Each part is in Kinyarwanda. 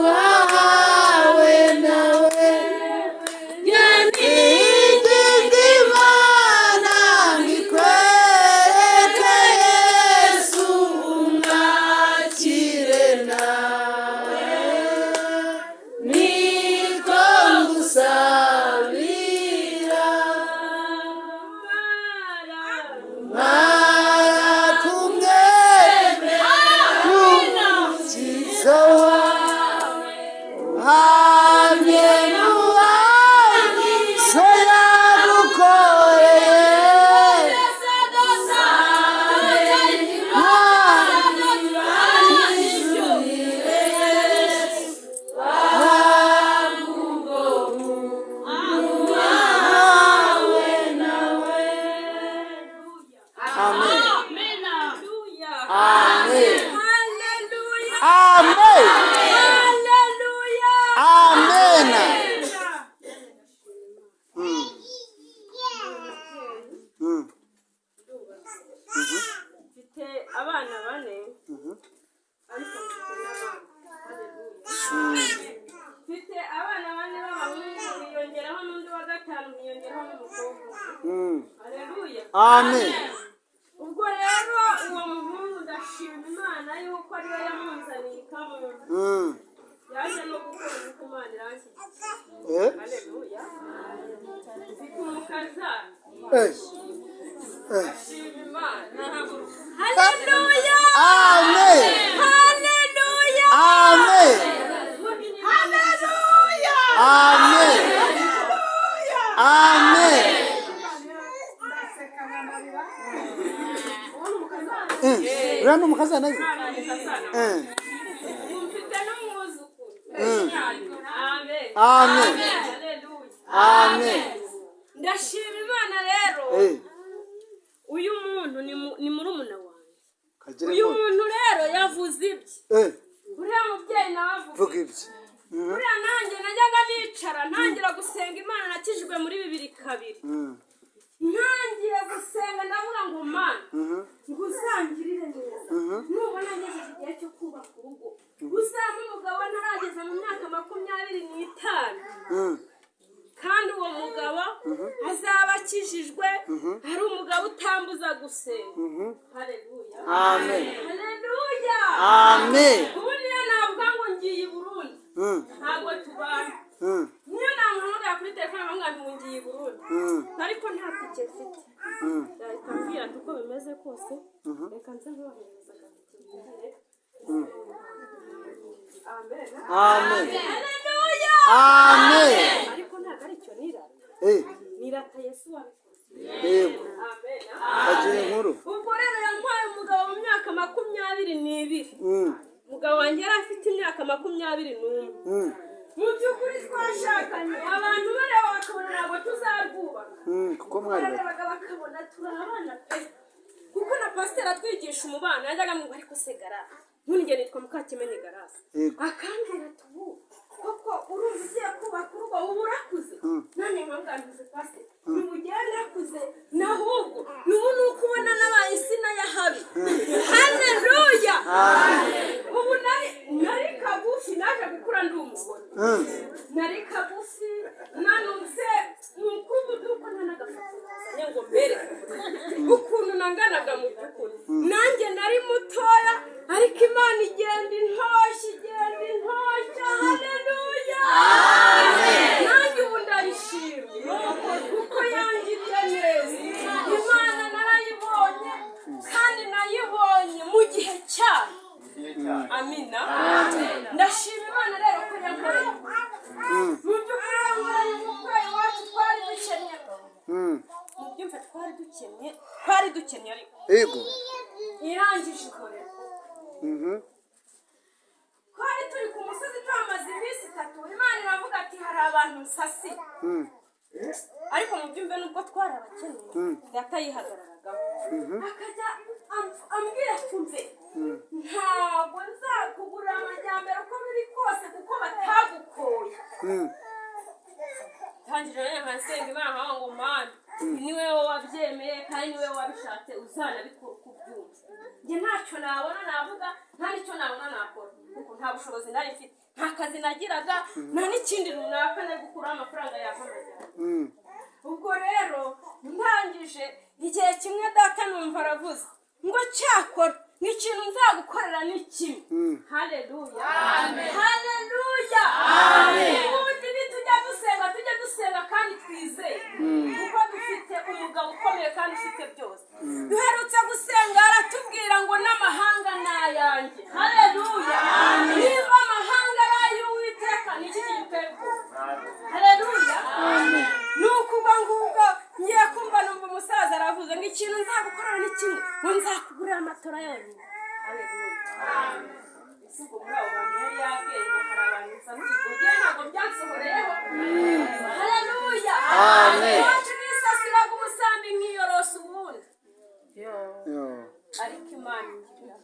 Wahawe nawe ninginga Imana ngo ikwereke Yesu, umwakire nawe, niko ngusabira. Mara kumwemera umukiza wawe, uhamye n'uwanyu so yagukoreye. Amen. Amen. Amen. Amen. Mfite abana bane, ariko mfite n'abana. Mfite abana bane b'abahungu, hiyongeraho n'undi wa gatanu, hiyongeraho n'umukobwa. Haleluya. Amen. Ubwo rero uwo muhungu, ndashima Imana yuko ariyo yamunzaniye ikamumpa. Yaje no gukora ubukwe, Imana iranshyigikiye. Haleluya. Mfite umukazana. Ndashima Imana. Haleluya. Amen. Haleluya. Amen. Haleluya. Amen. Amen. Uriya ni umukazana ze? Mfite n'umwuzukuru. Amen. Amen. Haleluya. Amen. Ndashima Imana rero. Uyu muntu ni murumuna wanjye. Kagire Uyu inkuru. muntu rero yavuze ibye. Uriya mubyeyi nawe avuga. Vuga ibye. Uriya nanjye najyaga nicara ntangira gusenga Imana, nakijijwe muri 2002. Ntangiye gusenga ndavuga ngo: "Mana, ngo uzangirire neza, nubona ngejeje igihe cyo kubaka urugo, uzampe umugabo ntarageza mu myaka 25, kandi uwo mugabo azaba akijijwe, ari umugabo utambuza gusenga." Haleluya. Amen. Haleluya. Amen. Ubu niyo navuga ngo ngiye i Burundi, ntabwo tubana. Niyo namuhamagara kuri telefone nkamubwira ngo ngiye i Burundi, ariko nta tike mfite, yahita ambwira ati: "Uko bimeze kose, reka nze nkoherereza agatike wigire." Amen. Amen. Haleluya. Amen. Ariko ntabwo ari icyo nirata. Nirata Yesu wabikoze. Amen. Kagira inkuru. Ubwo rero yantwaye umugabo mu myaka 22. Umugabo wanjye yari afite imyaka 21. Mu by'ukuri twashakanye abantu bareba bakabona ntabwo tuzarwubaka. Kuko mwari bato. Barebaga bakabona turi abana pe, kuko na pasiteri atwigisha umubano yajyaga amubwira: "Ariko se Gara, ntunge nitwa Mukakimenyi Garasi." Akambwira ati: "Ubu koko urumva ugiye kubaka urugo? Ubu urakuze." Nanjye nkabwira nti: "Pasiteri, ntibugende akuze, nahubwo n'ubu ni uko ubona nabaye insina ya habi." Haleluya. Ubu nari kagufi, naje gukura ndi umugore. Nari kagufi, nanutse, nuko ubu nuko nta n'agafoto nazanye ngo mbereke ukuntu nanganaga. Mu by'ukuri nanjye nari mutoya, ariko Imana igenda intoshya, igenda intoshya. Haleluya. Nanjye ubu ndayishimye kuko yangiriye neza. Imana narayibonye, kandi nayibonye mu gihe cyayo. Amina. Ndashima Imana rero ko yankoreye. Mu by'ukuri yankoreye ubukwe. Iwacu twari dukennye. Mu byumve, twari dukennye, twari dukennye, ariko irangije ikorera. Twari turi ku musozi tuhamaze iminsi 3, Imana iravuga ati: "Hari abantu nsasi." Ariko mu byumve, nubwo twari abakene, data yihagararagaho, akajya ambwira ati: "Mve, ntabwo nzakugurira amajyambere uko biri kose, kuko batagukoye." Ntangije rero nkasenga Imana, nkavuga ngo: "Mana, ni wowe wabyemeye kandi ni wowe wabishatse, uzanabikora uko ubyumva. Njye ntacyo nabona navuga, nta n'icyo nabona nakora, kuko ntabwo." Nta bushobozi nari mfite, nta kazi nagiraga, nta n'ikindi runaka nari gukuraho amafaranga yampamagara. Ubwo rero ndangije, igihe kimwe data numva aravuze ngo: "Cyakora nk'ikintu nzagukorera ni kimwe." Haleluya, haleluya! Ubundi nitujya dusenga, tujye dusenga kandi twizeye, kuko dufite umugabo ukomeye kandi ufite byose. Duherutse gusenga aratubwira ngo n'amahanga ni ayanjye. Haleluya! Niba amahanga ari ay'Uwiteka, ni iki kigutera ubwoba? Haleluya! Ni ukuvuga ngubwo ngiye kumva numva umusaza aravuze ngo: "Ikintu nzagukorera ni kimwe, ngo nzakugurira amatora yonyine." Haleluya! Ese ubwo muri abo bantu yari yabwiye ngo hari abantu nsabukirwa ugiye, ntabwo byansohoreyeho. Haleluya! Amen. Iwacu nisasiraga umusambi nkiyorosa uwundi. Yo. Ariko Imana ingirira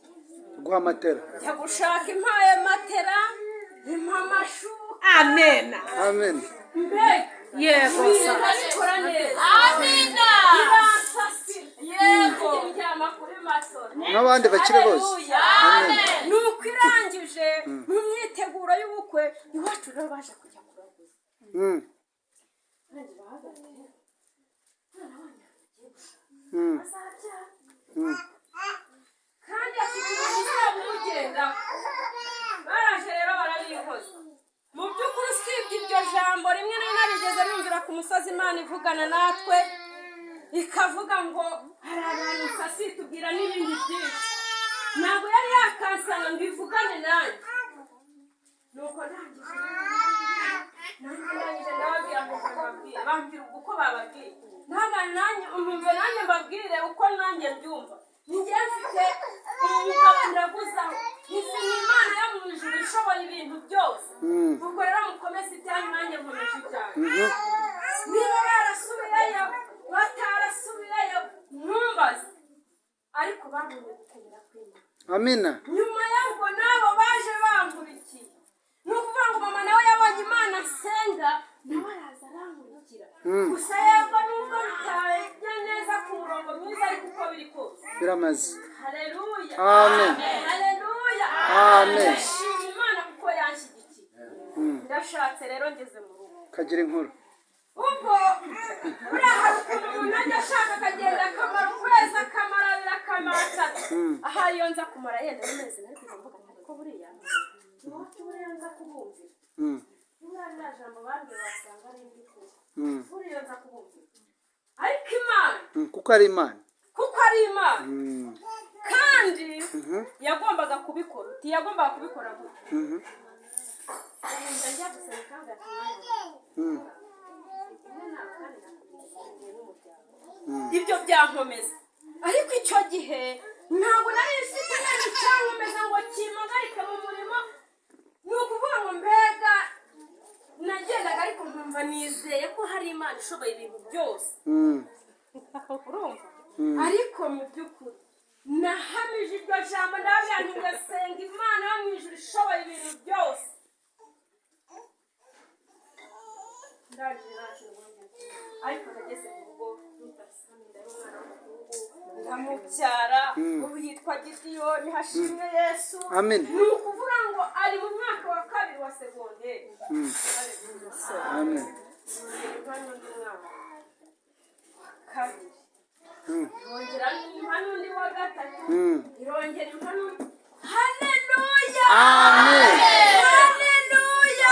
Guha matera. njya gushaka, impaye matera, impa amashuka. Amen. Amen. Mbega! Yego sa. Irabikora neza. Amina. Iransasira. Yego. Ndyama kuri matora. Nk'abandi bakire bose. Haleluya. Amen. Nuko irangije, mu myiteguro y'ubukwe iwacu rero baje kujya kuraguza. Barangije bahagaze. Umwana wanyu agiye gushaka. Azabyara. Kandi afite ibintu uzaba umugendaho. Baraje rero barabikoza. Mu by'ukuri, usibye iryo jambo rimwe nari narigeze numvira ku musozi Imana ivugana natwe, ikavuga ngo hari abantu nsasi, tubwira n'ibindi byinshi, ntabwo yari yakansanga ngo ivugane nanjye. Nuko ndangije, nanjye ndangije ndababwira ngo mbabwire, bambwira uko bababwiye, ntabwo nanjye umve, nanjye mbabwire uko nanjye mbyumva. Njye mfite umugabo ndaguzaho, izi ni Imana yo mu ijuru ishoboye ibintu byose. Ubwo rero mukomeze ibyanyu, nanjye nkomeje ibyanyu. Niba barasubiyeyo, batarasubiyeyo, ntumbaze, ariko babonye gukomera kw'Imana. Amina. Nyuma y'ubwo nabo baje bankurikiye. Ni ukuvuga ngo mama nawe yabonye Imana asenga, nawe araza arankurikira. Gusa yego, nubwo bitajya neza ku murongo mwiza, ariko uko biri kose Biramaze. Haleluya! Amen. Haleluya! Amen. Ndashima Imana kuko yanshyigikiye. Ndashatse rero, ngeze mu rugo. Kagira inkuru. Ubwo buriya hari ukuntu umuntu ajya ashaka akagenda akamara ukwezi, akamara abiri, akamara atatu. Aha iyo nza kumara yenda n'amezi, nari kujya mvuga nti: "Ariko buriya iwacu, buriya nza kubumvira, buriya ririya jambo bambwiye wasanga ari iry'ukuri, buriya iyo nza kubumvira." Ariko Imana Kuko ari Imana. Kuko ari Imana. Kandi yagombaga kubikora, uti yagombaga kubikora gutya? Njya njya gusenga kandi ati: "Mwana, kandi nakubigiye n'umuryango." Ibyo byankomeza, ariko icyo gihe ntabwo nari mfite neza icyankomeza ngo kimpagarike mu murimo. Ni ukuvuga ngo mbega nagendaga, ariko nkumva nizeye ko hari Imana ishoboye ibintu byose. Urumva, ariko mu by'ukuri nahamije iryo jambo, ndababwira nti: "Ndasenga Imana yo mu ijuru ishoboye ibintu byose." Ndangije, nta kintu bongeye, ariko nageze mu rugo mpita inda y'umwana w'umuhungu, ndamubyara. Ubu yitwa Gidiyoni, hashimwe Yesu. Amen. Ni ukuvuga ngo ari mu mwaka wa kabiri wa segonderi. Amen. Impa n'undi mwana wa kabiri, irongera impa n'undi wa gatatu, irongera impa n'undi. Haleluya! Amen. Haleluya!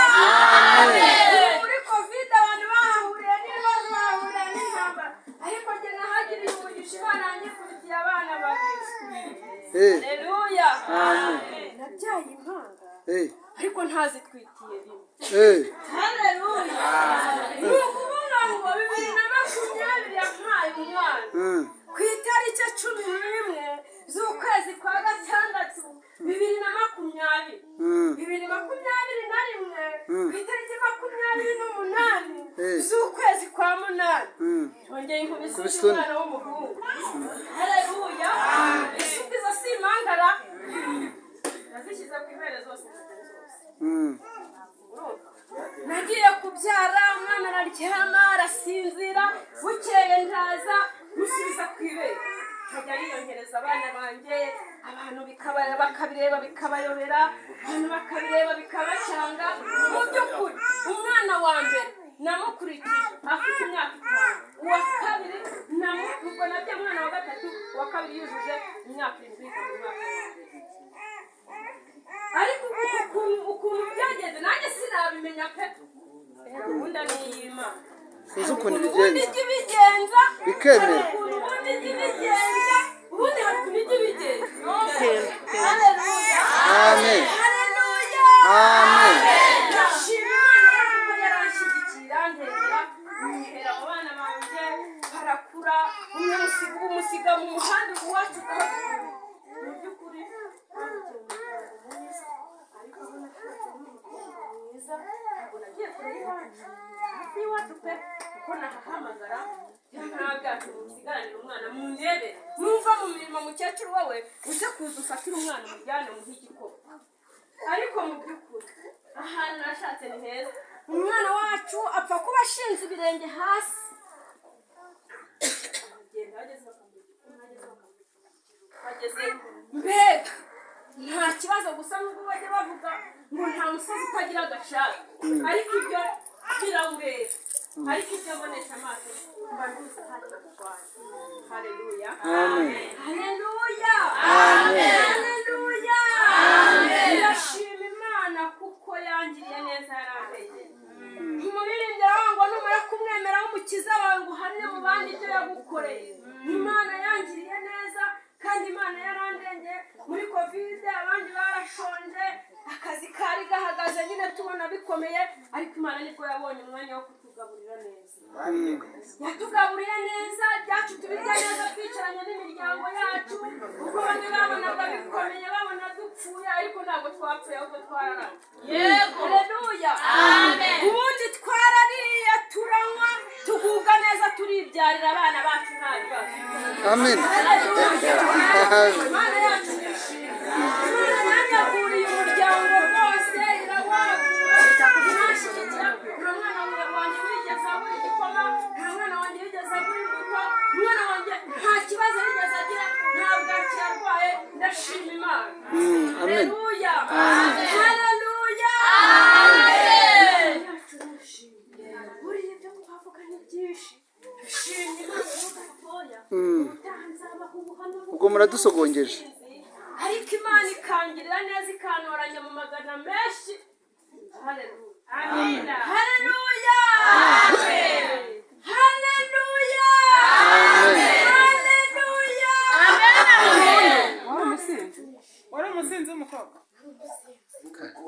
Amen. Muri COVID abantu bahahuriye n'ibibazo, bahahuriye n'intambara, ariko njye nahagiriye umugisha. Imana yanyikurikiye abana babiri. Haleluya! Amen. Nabyaye impanga, ariko ntazitwitiye rimwe. Haleluya! Ni ukuvuga ngo 2020 yampaye umwana ku itariki 11 z'ukwezi kwa gatandatu 2020. 2021, ku itariki 28 z'ukwezi kwa munani, yongeye inkubise undi Kubisoni. mwana w'umuhungu. Haleluya! Ese ubwo izo si impangara? Nazishyize ku ibere zose, zose. Urumva, nagiye kubyara, umwana araryama arasinzira, bukeye ndaza musubiza ku ibere, nkajya niyongereza abana banjye. Abantu bakabireba bikabayobera, abantu bakabireba bikabacanga. Mu by'ukuri umwana wa mbere namukurikije afite imyaka 5, uwa kabiri ubwo nabyo umwana wa gatatu, uwa kabiri yujuje imyaka 7 yiga mu mwaka wa mbere. Ariko ukuntu byagenze nanjye sinabimenya pe, gahunda ni iy'Imana. Sinzi ukuntu Ubundi ibigenza. ijya ibigenza. Bikemera. Hari ukuntu ubundi ijya ibigenza, ubundi hari ukuntu ijya ibigenza. Haleluya. Amen. Haleluya. Amen. Ndashima Imana rero kuko yaranshyigikiye, irantera ntera mu bana banjye barakura, umwe musiga ubu musiga mu muhanda iwacu. Mu by'ukuri twavukiye mu muryango mwiza, ariko aho nashatse ni umukobwa mwiza, ntabwo nagiye kure y'iwacu, hafi y'iwacu pe, kuko nahahamagara nta bwacu musigaranira umwana mu ndebe numva mu mirimo, mukecuru wowe uze kuza ufatire umwana umujyane umuhe igikoma. Ariko mu by'ukuri ahantu nashatse ni heza. Umwana wacu apfa kuba ashinze ibirenge hasi, aragenda, ageze bakamuha igikoma, ageze bakamuha, ageze mbega nta kibazo. Gusa nubwo bajya bavuga ngo nta musozi utagira agashaka, ariko ibyo birawureba, ariko ibyo mbonesha amaso mba nduzi ntacyo gutwaye. Haleluya. Amen. Haleluya. Amen. Haleluya. Ndashima Imana kuko yangiriye neza, yaranteye. Umuririmbyi aravuga ngo numara kumwemera w'umukiza wawe ngo uhamye mu bandi ibyo yagukoreye. Imana yangiriye neza kandi Imana yarandengeye muri COVID. Abandi barashonje, akazi kari gahagaze nyine, tubona bikomeye, ariko Imana nibwo yabonye umwanya wo kutugaburira neza. Yatugaburiye neza, ibyacu tubirya neza twicaranye n'imiryango yacu. Ubwo bamwe babonaga bikomeye, babona dupfuye, ariko ntabwo twapfuye, ahubwo twararamye. Yego, haleluya. Ubundi twarariye, turanywa, tugubwa neza, turibyarira abana bacu nta bibazo. Amen. Haleluya. Imana yacu nishimye. Imana yanyaguriye umuryango rwose, irawagura, iranshyigikira. Nta mwana wanjye wigeze abura igikoma, nta mwana wanjye wigeze abura imbuto, umwana wanjye nta kibazo yigeze agira, nta bwaki yarwaye. Ndashima Imana. Amen. Haleluya. Haleluya. Yacu nishimye. Buriya ibyo twavuga ni byinshi. Shimye Imana ho gatoya. Ubutaha nzabaha ubuhamya. Ubwo muradusogongeje. Ariko Imana ikangirira neza, ikantoranya mu magana menshi. Haleluya. Haleluya. Haleluya. Haleluya. Wari umusinzi, wari umusinzi w'umukobwa.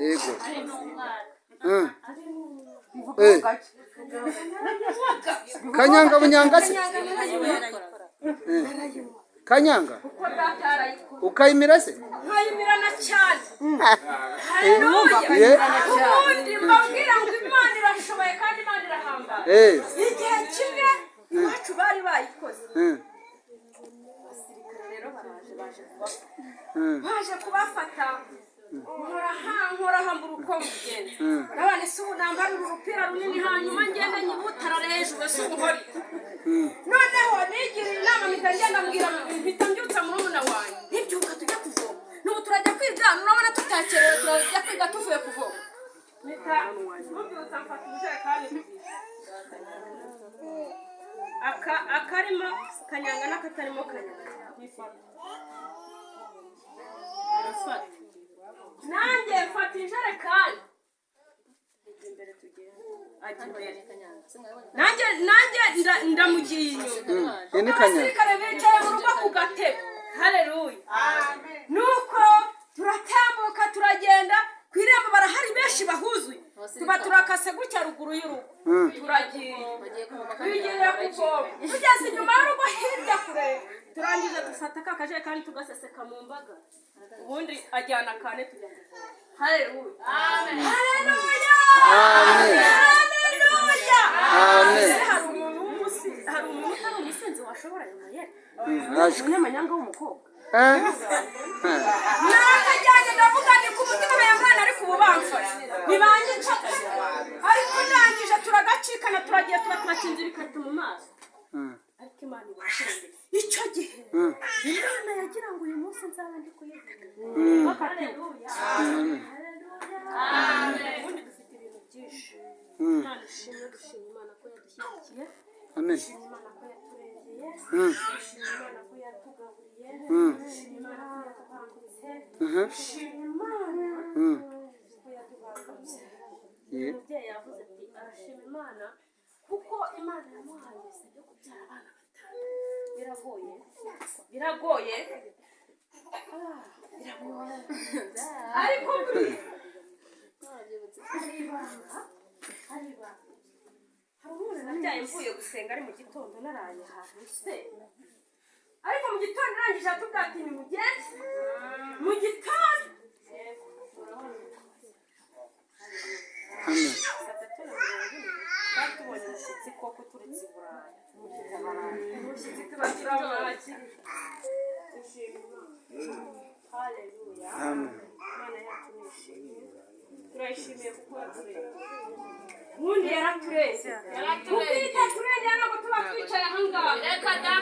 Yego. Muvuga gake. Kanyanga bunyanga se? Kanyanga Kuko data yarayikora. Ukayimira se? Nkayimirana cyane. Haleluya. Ye. Ubundi mbabwira ngo Imana irashoboye kandi Imana irahambaye. Igihe kimwe iwacu bari bayikoze. Abasirikare rero baraje, baje kubafata. Baje kubafata, nkora hambura uko mbigenza. Nabone se ubu nambara uru rupira runini, hanyuma ngende nyibutarare hejuru, ese ubu nkora iki? Noneho nigiriye inama, mpita ngenda mbwira, mpita mbyutsa murumuna wanjye, ntibyuka tujya kuvoma, n'ubu turajya kwiga, nurabona tutakerewe, turajya kwiga tuvuye kuvoma. Mpita mubyutsa, mfata ubujerekani bubiri, aka akarimo kanyanga n'akatarimo kanyanga, nifata arafata, nanjye mfata ijerekani, ajya imbere tugenda, ajya imbere, nanjye ndamugiye inyuma. Iyi ni kanyanga. Abasirikare bicaye mu rugo ku gatebe. Haleluya. Nuko turatambuka, turagenda ku irembo, barahari benshi bahuzuye, tuba turakase gutya ruguru y'urugo, turagiye twigiriye kuvoma. Tugeze inyuma y'urugo hirya kure, turangije dufata ka kajerekani tugaseseka mu mbaga, ubundi ajyana kane, tujya kuvoma. Haleluya. Haleluya. Amen. Haleluya. Amen. Ese hari umuntu w'umusinzi, hari umuntu utari umusinzi washobora ayo mayeri? Haje. Umunyamanyanga w'umukobwa. Eh? Narakajyanye, ndavuga ni ku mutima ya mwana, ariko ubu bamfashe ntibanyica pe. Ariko ndangije turagacikana, turagiye, tuba turakinze ibikarito mu maso. Ariko Imana ibashenge icyo gihe, Imana yagira ngo uyu munsi nza nzaba ndi kuyivuga. Bakatiwe. Amen. Ubundi dufite ibintu byinshi. Imana ishimwe, dushima Imana ko yadushyigikiye. Amen. Dushima Imana ko yaturengeye. Dushima Imana ko yatugaburiye. Dushima Imana ko yatwambitse. Dushima Imana ko yaduhagurutse. Umubyeyi yavuze ati arashima Imana kuko Imana yamuhaye ibise byo kubyara abana batanu. Biragoye, biragoye. Ah, biragoye, ariko buriya hari ibanga, hari ibanga. Hari umwana nabyaye mvuye gusenga, ari mu gitondo, naraye ahantu se, ariko mu gitondo arangije atubwira ati nimugende mu gitondo. Amen. Saa 3:40 twari tubonye umushyitsi koko uturutse i Burayi, umushyitsi tuba turamwakiriye. Dushima Imana, haleluya. Amen. Imana yacu ni ishimwe, turayishimiye kuko yaturengeye. Ubundi yaraturengeye, kuko iyo itaturengeye ntabwo tuba twicaye ahangaha. Reka da.